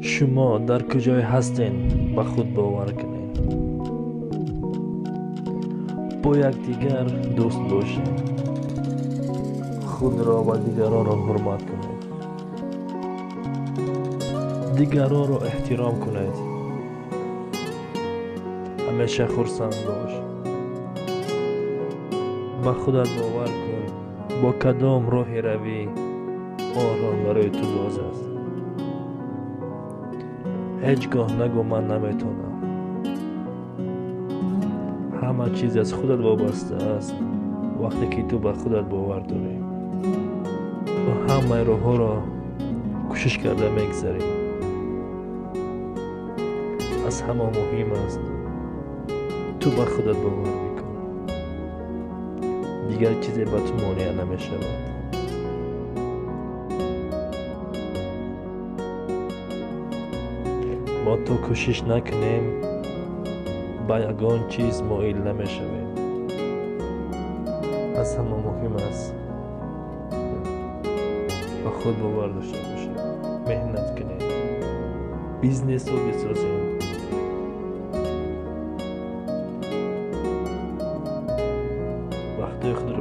Шумо дар куҷое ҳастед, ба худ бовар кунед. Бо якдигар дӯст бошед. Худро ва дигаронро ҳурмат кунед. Дигаронро эҳтиром кунед. Ҳамеша хурсанд бош. Ба худат бовар кун. Бо кадом роҳе равӣ, он роҳ барои ту боз аст. Ҳеҷ гоҳ нагӯ ман наметавонам. Ҳама чиз аз худат вобаста аст вақте ки ту ба худат бовар дорӣ. Ва ҳамаи роҳҳоро кӯшиш карда мегзарӣ. Аз ҳама муҳим аст ту ба худат бовар бикун. Дигар чизе ба ту монеа намешавад. Мо то кӯшиш накунем, ба ягон чиз моил намешавем. Аз ҳама муҳим аст ба худ бовар дошта бошед, меҳнат кунед, бизнесро бисозед. Вақтҳои худро